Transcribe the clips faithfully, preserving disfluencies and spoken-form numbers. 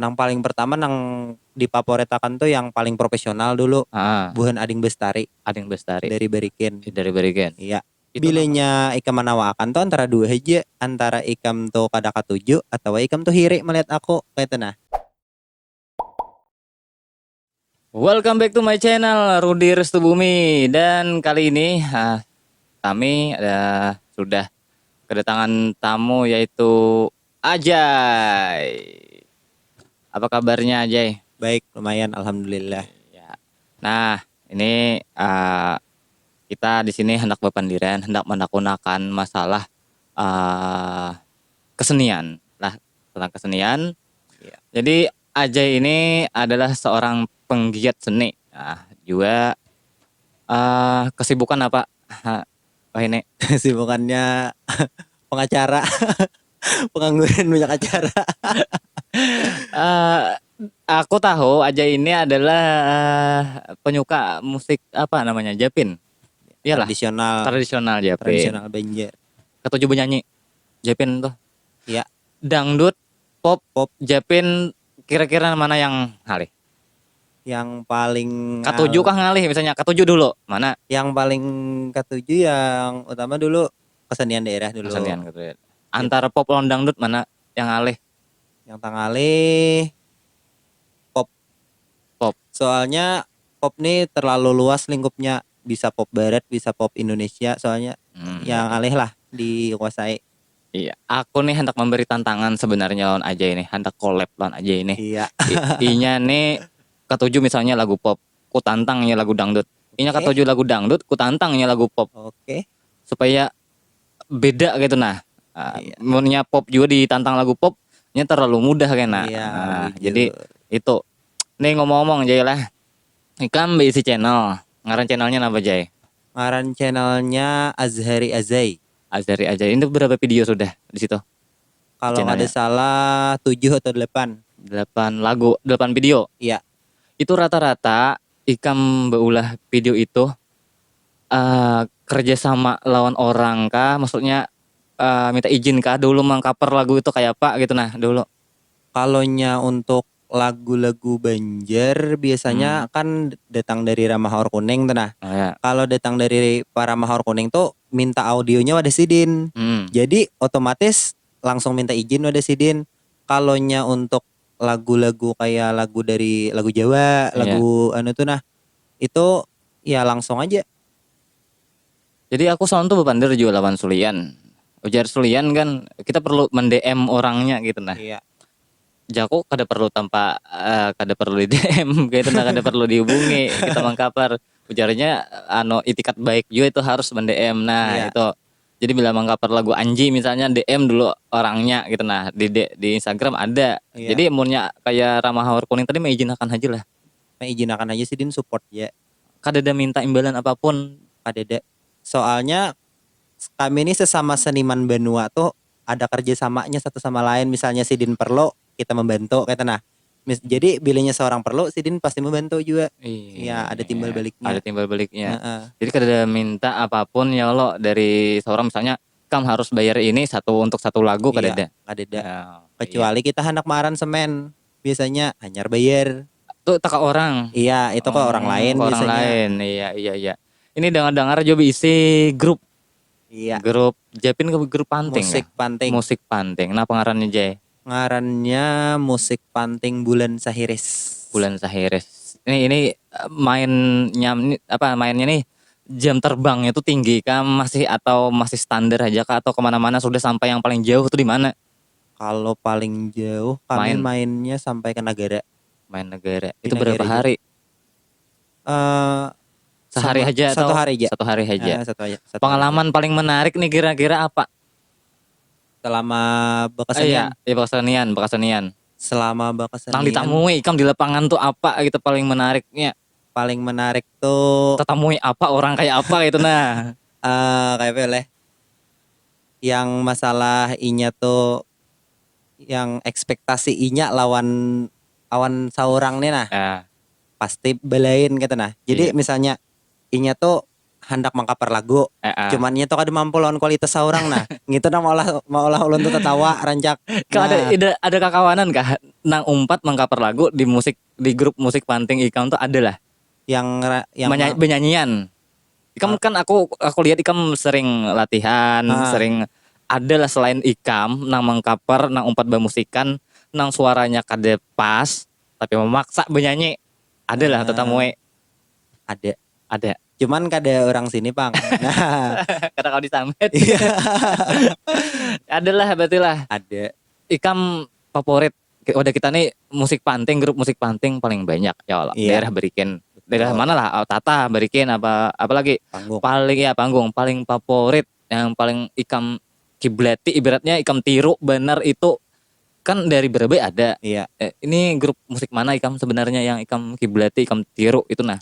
Nang paling pertama nang dipaporitakan tuh yang paling profesional dulu. Ah, Buhan Ading Bestari Ading Bestari. Dari Barikin. Dari Barikin. Iya. Itu Bilanya ikam manawaakan tuh antara dua aja, antara ikam tuh kada katuju atau ikam tuh hiri melihat aku, kayak itu nah. Welcome back to my channel, Rudi Restu Bumi. Dan kali ini ah, kami ada sudah kedatangan tamu, yaitu Ajay. Apa kabarnya, Ajay? Baik, lumayan, alhamdulillah. Ya. Nah, ini ah, kita di sini hendak bapandiran, hendak manakunakan masalah ah, kesenian lah, tentang kesenian. Iya. Jadi Ajay ini adalah seorang penggiat seni. Nah, juga eh kesibukan apa? Ha, wah ini. Kesibukannya pengacara, pengangguran banyak acara. Eh aku tahu Ajay ini adalah eh, penyuka musik, apa namanya, Japin. Iyalah, Tradisional, tradisional Japin. Tradisional Banjar. Katuju benyanyi Japin tuh. Iya. Dangdut, pop, Pop. Japin, kira-kira mana yang ngalih? Yang paling Katuju kah ngalih, misalnya katuju dulu, mana? Yang paling katuju yang utama dulu kesenian daerah dulu. Kesenian gitu ya. Antara pop lawan dangdut, mana yang ngalih? Yang tangalih pop. Pop. Soalnya pop nih terlalu luas lingkupnya, bisa pop barat, bisa pop Indonesia, soalnya Hmm, yang alih lah dikuasai. Iya, aku nih hendak memberi tantangan sebenarnya lawan Ajay ini, hendak collab lawan Ajay ini. Iya. I- inya nih katuju misalnya lagu pop, ku tantang inya lagu dangdut. Inya Oke. Katuju lagu dangdut, ku tantang inya lagu pop, Oke. supaya beda gitu nah. Ah, Iya. Munnya pop juga ditantang lagu pop, nya terlalu mudah kena. Iya, Nah, bujur. Jadi itu. Nih, ngomong-ngomong, Jay lah. Ikam beisi channel. Ngaran channelnya apa, Jay? Ngaran channelnya Azhari Azai. Azhari Azai. Ini berapa video sudah di situ? Kalau Channelnya. Nggak ada salah tujuh atau delapan. Delapan lagu, delapan video. Iya. Itu rata-rata ikam beulah video itu eh kerja sama lawan orang kah? Maksudnya eh minta izin kah dulu mangkaper lagu itu kayak apa gitu nah dulu? Kalonya untuk lagu-lagu Banjar biasanya Hmm. kan datang dari Rama Haur Kuning tuh nah. Oh, ya. Kalau datang dari Parama Haur Kuning tuh minta audionya wadah sidin. Hmm. Jadi otomatis langsung minta izin wadah sidin. Kalonya untuk lagu-lagu kayak lagu dari lagu Jawa, Iya. Lagu anu tuh nah, itu ya langsung aja. Jadi aku soalnya tuh bepander juga lawan Sulian. Ujar Sulian kan kita perlu men-D M orangnya gitu nah. Iya. Jaku kada perlu tanpa eh, kada perlu di D M gitu nah, kada perlu dihubungi kita mangkaper. Ujarnya anu itikat baik juga itu harus men-D M nah Iya. Itu. Jadi bila mangkaper lagu Anji misalnya D M dulu orangnya gitu nah di D- di Instagram ada. Iya. Jadi munnya kayak Rama Haur Kuning tadi mengizinakan aja lah. Mengizinakan aja sidin support ya. Kada ada minta imbalan apapun. Kadada. Soalnya kami ini sesama seniman banua tuh ada kerjasamanya satu sama lain. Misalnya sidin perlu kita membantu kayak nah. Mis- jadi bilanya seorang perlu sidin pasti membantu juga. Ya, ada timbal baliknya. Ada timbal baliknya. Heeh. Jadi kada ada minta apapun ya lo dari seorang misalnya kam harus bayar ini satu untuk satu lagu kada Iya, ada. Kadada. Ya, Kecuali kita hendak maaransemen biasanya hanyar bayar. Itu taka orang. Iya, itu ke orang Hmm, lain ke orang biasanya. Lain. Iya, iya, iya. Ini dengar-dengar juga isi grup. Iya. Grup Japin ke grup panting. Musik Ya? Panting. Musik panting. Nah, pengarannya Jay. Ngarannya Musik Panting Bulan Sahiris. Bulan Sahiris. Ini ini eh, mainnya ini, apa mainnya nih, jam terbangnya tuh tinggi kah masih atau masih standar aja kah atau kemana-mana sudah sampai yang paling jauh tuh di mana? Kalau paling jauh kami Main. Mainnya sampai ke Nagara. Main negara. Di Itu berapa negara hari? Eh, Sehari sama- aja satu atau hari aja. Satu hari aja. Eh, satu aja. Satu Pengalaman paling menarik nih kira-kira apa? Selama Ah, bekesenian. Iya, ya, bekesenian, bekesenian. Selama bekesenian. Nang ditamui ikam di lapangan tuh apa gitu paling menariknya? Paling menarik tuh Tatamui apa orang kayak apa gitu nah. Eh, kayak apa ya, Leh? Yang masalah inya tuh yang ekspektasi inya lawan awan saurang nih nah. Ya, Pasti belain gitu nah. Jadi Iya. Misalnya inya tuh handak mangkaper lagu. Eh, eh. Cuman inya tuh kada mampu lawan kualitas saurang nah. Ngitu nang maulah maulah ulun tuh tatawa rancak. Kau ada Nah, ada, ada kakawanan kah nang umpat mangkaper lagu di musik, di grup musik panting ikam tuh ada lah? Yang ra- yang Menya- ma- Benyanyian. Ikam Ah. Kan aku aku lihat ikam sering latihan, Ah. Sering ada lah selain ikam nang mangkaper, nang umpat bamusikan, nang suaranya kada pas tapi memaksa benyanyi. Ada lah Ah. Tetamue. Ada. Ada. Cuman kada orang sini pang. Nah, Karena kau disambat. Iya. Ada lah berarti lah. Ada. Ikam favorit, wadah kita nih musik panting, grup musik panting paling banyak ya Allah. Iya. Daerah Berikin. Daerah Oh. Mana lah? Oh, Tata, Berikin, apa apa lagi? Panggung. Paling ya panggung, paling favorit, yang paling ikam kiblati, ibaratnya ikam tiru benar itu kan dari Brebes ada. Iya. Eh, ini grup musik mana ikam sebenarnya yang ikam kiblati, ikam tiru itu nah?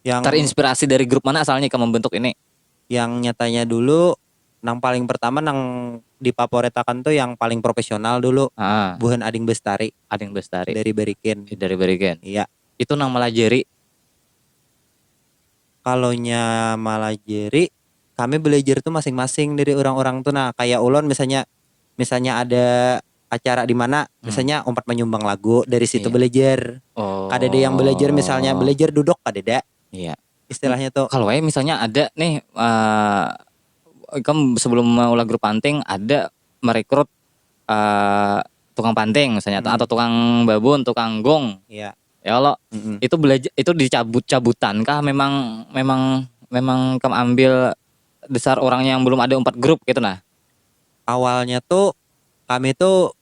Yang Terinspirasi dari grup mana asalnya ikam membentuk ini? Yang nyatanya dulu, nang paling pertama nang difavoritakan tuh yang paling profesional dulu. Ah, Buhan Ading Bestari Ading Bestari. Dari Berikin. Dari Berikin. Iya. Itu nang melajari. Kalau nya malajari, kami belajar tuh masing-masing dari orang-orang tuh. Nah, kayak ulun misalnya, misalnya ada acara di mana, Hmm. Misalnya umpat menyumbang lagu, dari situ Iya. Belajar. Oh. Kada ada yang belajar misalnya belajar duduk, kada ada. Iya. Istilahnya tuh. Kalau eh misalnya ada nih, eh, kan sebelum maulah grup panting ada merekrut eh, tukang panting misalnya, Hmm. Atau tukang babun, tukang gong. Iya. Ya Allah, Mm-mm. Itu belajar, itu dicabut-cabutan kah? Memang memang memang kam ambil dasar orang yang belum ada umpat grup gitu nah? Awalnya tuh kami tuh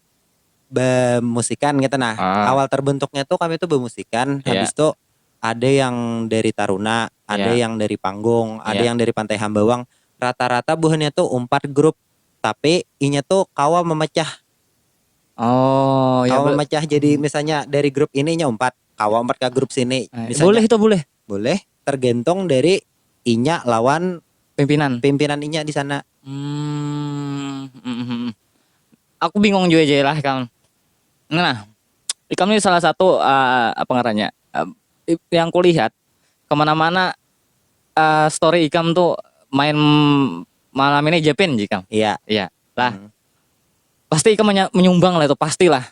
bemusikan gitu nah. Ah. Awal terbentuknya tuh kami tuh bemusikan, Iya. Habis tuh ada yang dari taruna, ada Iya. Yang dari panggung, ada Iya. Yang dari Pantai Hambawang. Rata-rata buhannya tuh umpat grup, tapi inya tuh kawa memecah. Oh, ya. Kawa Be- memecah jadi misalnya dari grup ini inya umpat, kawa umpat ke grup sini. Eh, Misalnya boleh itu boleh. Boleh, tergantung dari inya lawan Pimpinan. Pimpinan inya di sana. Hmm, mm, mm, mm. Aku bingung juga aja lah, Kang. Nah, ikam ini salah satu eh, apa ngarannya? Eh, i- yang kulihat kemana-mana eh, story ikam tuh main malam ini Japin ji, Kang. Iya. Iya. Lah, Hmm. Pasti ikam menya- menyumbang lah itu, pastilah.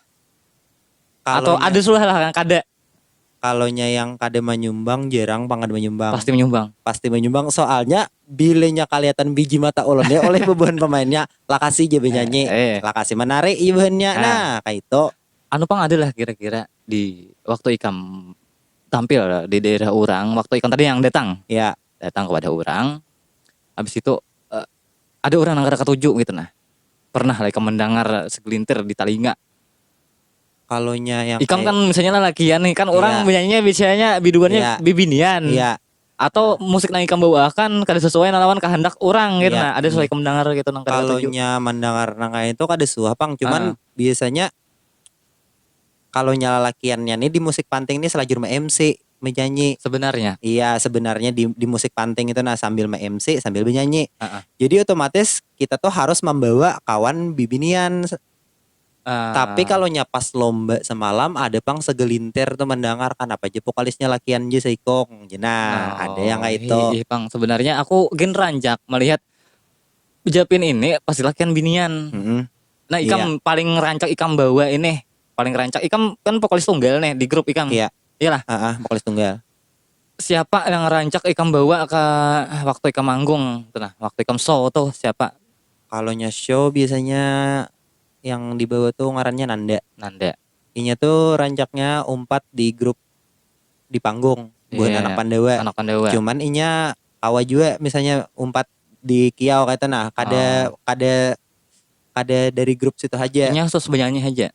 Atau Kalau nya- ada sulah lah yang kada. Kalau nya yang kada menyumbang, jarang pang kada menyumbang. Pasti menyumbang. Pasti menyumbang, soalnya bilanya kelihatan biji mata ulun ya oleh bebuhan pemainnya, lakasi aja benyanyi, Eh, eh. Lakasi menarik iya buhannya. Ah. Nah, kayak itu. Anu pang ada lah kira-kira di waktu ikam tampil di daerah orang, waktu ikam tadi yang datang. Ya. Datang kepada orang. Habis itu eh, ada orang yang kada katuju gitu nah. Pernah lah ikam mendengar segelintir di telinga. Kalau nya yang Ikam kayak- kan misalnya lalakian nih, kan orang Iya. Menyanyinya biasanya biduannya Iya. bibinian. Iya. Atau musik nang ikam bawakan kada sesuai lawan kehendak orang gitu Iya. nah. Ada sesuai ikam dengar gitu nang kada Kalau setuju. Nya mendengar nang kayak itu kada suah pang, cuman Ah. Biasanya kalau nya lalakiannya nih di musik panting nih selajur me-M C, menyanyi. Sebenarnya. Iya, sebenarnya di, di musik panting itu nah sambil me-M C sambil menyanyi. Heeh. Jadi otomatis kita tuh harus membawa kawan bibinian. Ah. Tapi kalau nya pas lomba semalam ada pang segelintir tuh mendengar, "Kenapa aja vokalisnya lakian aja seikong?" Nah, ada yang kayak itu. Ih, ih, pang sebenarnya aku gin rancak melihat Japin ini pasti lakian binian. Mm-mm. Nah, ikam paling rancak ikam bawa ini, paling rancak ikam kan vokalis tunggal nih di grup ikam. Iya. Iyalah. Heeh, vokalis tunggal. Siapa yang rancak ikam bawa ke waktu ikam manggung tuh nah, waktu ikam show tuh siapa? Kalau nya show biasanya yang dibawa tuh ngarannya Nanda. Nanda. Inya tuh rancaknya umpat di grup di panggung buat Iya, anak Pandawa. Anak Pandawa. Cuman inya kawa juga misalnya umpat di kiau kayak itu nah, kada Oh. kada kada dari grup situ aja. Inya sus benyanyi aja.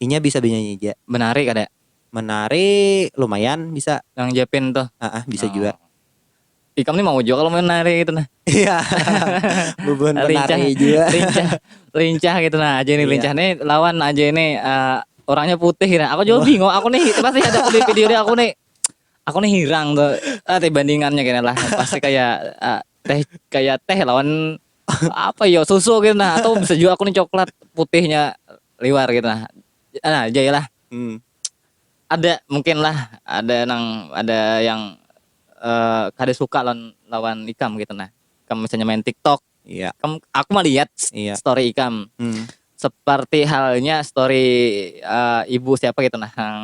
Inya bisa benyanyi aja. Menari kada? Menari lumayan bisa. Yang Japin tuh. Ah, ah, bisa Oh. juga. Ikam nih mau juga kalau menari gitu nah. Iya. Bubuhan Lincah. Penari juga. Lincah. Lincah gitu nah. Aja ini Iya. Lincah nih lawan aja ini eh, orangnya putih nah. Aku juga Wah. Bingung. Aku nih pasti ada aku di video dia aku nih. Aku nih hirang tuh. Ah, teh bandingannya gini lah. Pasti kayak eh, teh kayak teh lawan apa ya susu gitu nah, atau bisa juga aku nih coklat putihnya liwar gitu nah. Nah, aja lah. Hmm. Ada mungkin lah, ada nang ada yang eh, kada suka lawan lawan ikam gitu nah. Ikam misalnya main TikTok, Iya. ikam, aku melihat Iya. story ikam. Hmm. Seperti halnya story eh, ibu siapa gitu nah. Yang,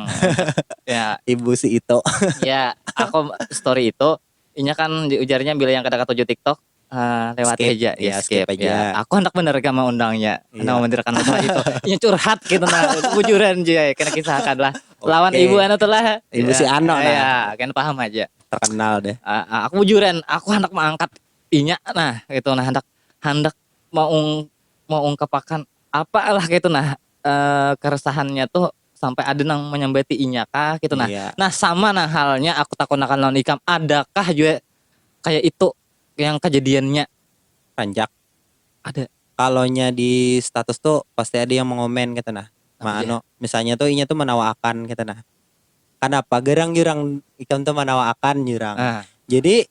ya, Ibu si Ito. ya, aku story itu, inya kan ujarnya bila yang kada katuju TikTok, eh, lewat Skip. aja, Ya, skip, skip aja. Aku hendak bener kah maundangnya, Iya. hendak membicarakan masalah itu. Inya curhat gitu nah, bujuran aja, kena kisahkan lah. Lawan Oke. Ibu anu tuh lah. Ibu si Ano nah. Ya, kena paham aja. Terkenal deh. Ah, ah, aku bujuran, aku hendak mengangkat inya nah gitu nah, hendak hendak mau mau ungkapakan apa lah gitu nah, eh, keresahannya tuh sampai ada nang menyambati inya kah gitu nah. Iya. Nah, sama nah halnya aku takunakan lawan ikam, adakah juga kayak itu yang kejadiannya? Rancak. Ada. Kalau nya di status tuh pasti ada yang mengomen gitu nah. Apa Ma dia? Ano, misalnya tuh inya tuh menawaakan gitu nah. Kenapa gerang jurang ikam tuh menawaakan jurang? Ah, Jadi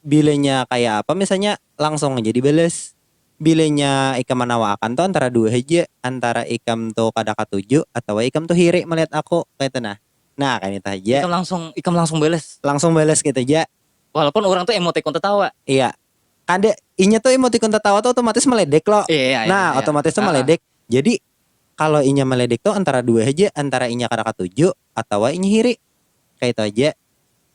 bilanya kayak apa misalnya langsung aja dibalas. Bilanya ikam menawaakan tuh antara dua aja, antara ikam tuh kada katuju atau ikam tuh hiri melihat aku kayak itu nah. Nah, kayak itu aja. ikam langsung ikam langsung balas. Langsung balas gitu aja. Walaupun orang tuh emoticon tertawa. Iya. Kada, inya tuh emoticon tertawa tuh otomatis meledek loh. Iya, iya, Nah, iya. Otomatis tuh Ah. Meledek. Jadi kalau inya meledek tuh antara dua aja, antara inya kada katuju atau inya hiri. Kayak itu aja.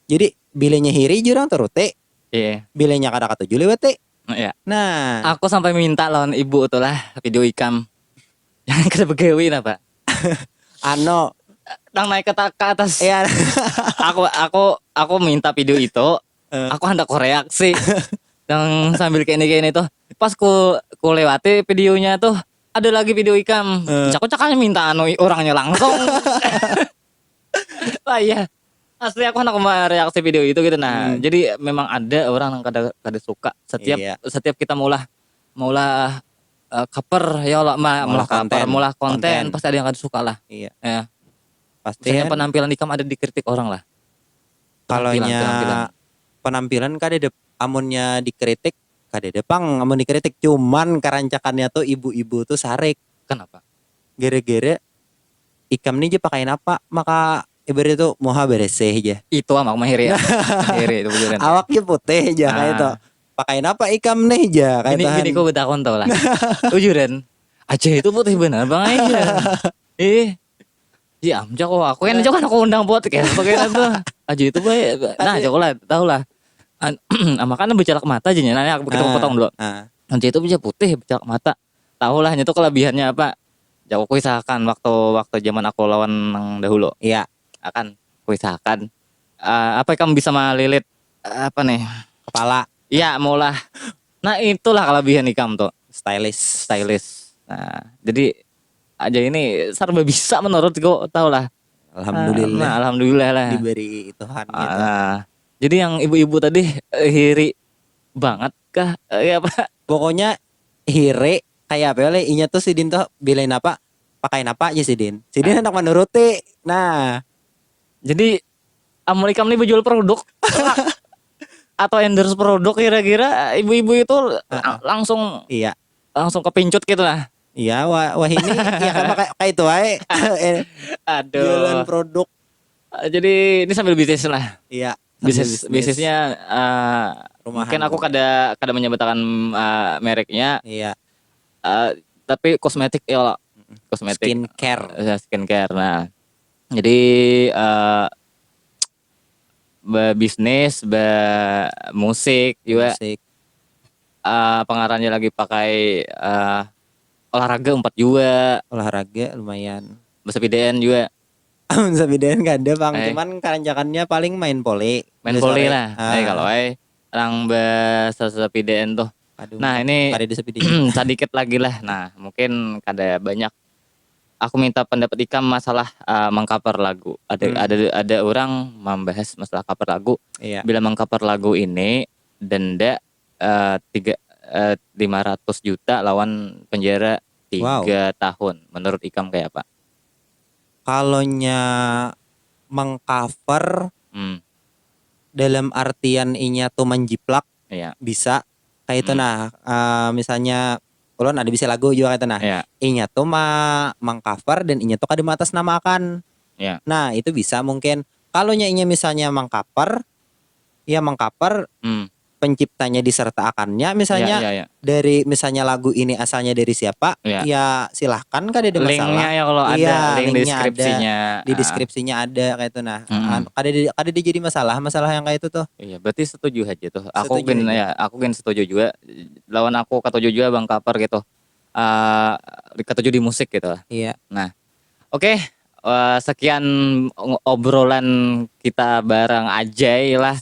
Jadi bilanya hiri jurang turuti, Iya. Bilanya kada katuju lewati. Iya. Nah. Aku sampai minta lawan ibu tuh lah video ikam yang kada begawi napa? Ano. Nang naik ke, ke atas. Iya. Aku aku aku minta video itu. Eh. Aku hendak ku reaksi. Yang sambil kayak ini kayak ini tuh. Pas ku ku lewati videonya tuh, ada lagi video ikam. Eh. Cakap cakapnya minta anu orangnya langsung. Wah iya. Asli aku hendak mereaksi video itu gitu nah. Hmm. Jadi memang ada orang yang kada kada suka setiap Iya. Setiap kita maulah maulah eh, cover ya Allah ma, Maulah maulah cover konten. Maulah konten Konten. Pasti ada yang kada suka lah. Iya. Ya. Pasti Misalnya kan penampilan ikam ada dikritik orang lah. kalau Penampilan, nya penampilan. Penampilan kada ada, amunnya dikritik kada ada pang amun dikritik, cuman karancakannya tuh ibu-ibu tuh sarik. Kenapa? Gara-gara ikam nih aja pakaian apa maka ibarat itu muha bereseh aja. Itu amak mahiri ya. Mahiri itu bujuran. Awak aja putih aja kayak Ah. itu. Pakaian apa ikam nih aja kayak Bini tahan. Bini ku betakon tau lah. Bujuran. Aja itu putih benar bang aja. Eh. Iya, am, jako aku kan jako aku undang podcast pakai apa? Aja itu baik. Nah, jako lah, tahu lah. An, ah, makanya becalak mata aja nya. Nah, aku kita Ah, potong dulu. Ah. Aja itu bisa putih becalak mata. Tahu lah itu kelebihannya apa. Jako kuisahakan waktu waktu zaman aku lawan nang dahulu. Iya. Akan kuisahakan. Eh, apa kamu bisa melilit eh, apa nih? Kepala. Iya, maulah. Nah, itulah kelebihan ikam tuh. Stylish. Stylish. Nah, jadi aja ini serba bisa menurutku, tahu lah. Alhamdulillah. Nah, alhamdulillah lah. Diberi Tuhan gitu. Ah, jadi yang ibu-ibu tadi eh, hiri banget kah? Eh, apa? Pokoknya hiri kayak apa oleh inya tuh sidin tuh bilain apa pakai apa aja sidin. Sidin Ah. Hendak menuruti. Nah, Jadi amun ikam nih berjual produk atau endorse produk kira-kira ibu-ibu itu Ah, ah. langsung Iya. Langsung kepincut gitu lah. Iya, wah, wah ini ya kan pakai kayak itu wae. Eh, Aduh. Jualan produk. Eh, Jadi ini sambil bisnis lah. Iya. Bisnis Sambil bisnis. Bisnisnya eh, Rumahan. Mungkin aku kada kada menyebutkan eh, mereknya, Iya. eh, tapi kosmetik ya lah. Kosmetik. Skincare. Ya, skincare. Nah, jadi eh, bebisnis, bemusik juga. Musik. Eh, pengarahnya lagi pakai eh, olahraga umpat juga, Olahraga lumayan. Bersepedaan juga. Amun sepedaan kada bang, Eh. Cuman karancakannya paling main poli. Main Udah poli sore. Lah. Ah. Eh, kalau eh orang bersepedaan tuh. Aduh, Nah, ini kada disepedai. Sedikit lagi lah. Nah, mungkin kada banyak. Aku minta pendapat ikam masalah eh, mengcover lagu. Ada Hmm. ada ada orang membahas masalah cover lagu. Iya. Bila mengcover lagu ini denda eh, tiga eh, lima ratus juta lawan penjara tiga Wow. Tahun. Menurut ikam kayak apa? Kalau nya mengcover Hmm, dalam artian inya tuh menjiplak iya. Bisa kayak itu Hmm. Nah, eh, misalnya ulun ada bisa lagu juga kayak itu Nah. Iya. Inya tuh ma mengcover dan inya tuh kada mengatasnamakan. Iya. Nah, itu bisa mungkin kalau nya inya misalnya mengcover, ya mengcover Hmm. penciptanya disertaakannya, misalnya Ya, ya, ya. dari, misalnya lagu ini asalnya dari siapa, Ya. ya silahkan, kada ada masalah. Linknya ya kalau ada, Iya, link linknya deskripsinya. Ada, di Ah. Deskripsinya ada kayak itu nah. Mm-mm. An- kada di, kada dijadi masalah, masalah yang kayak itu tuh. Iya, berarti setuju aja tuh. Aku Setuju gin aja. Ya, aku gin setuju juga. Lawan aku katuju juga Bang Kapar gitu. Eh, katuju di musik gitu. Iya. Oke, eh, sekian obrolan kita bareng Ajay lah.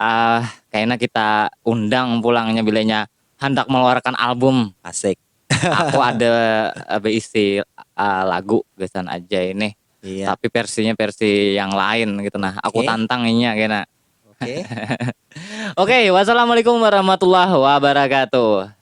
Ah, kayaknya kita undang pulangnya bilanya handak mengeluarkan album. Asik. Aku ada eh, beisi eh, lagu gasan Ajay nih. Iya. Tapi versinya versi yang lain gitu nah. Aku Oke. Tantang inya kena. Oke. Oke, wassalamualaikum warahmatullahi wabarakatuh.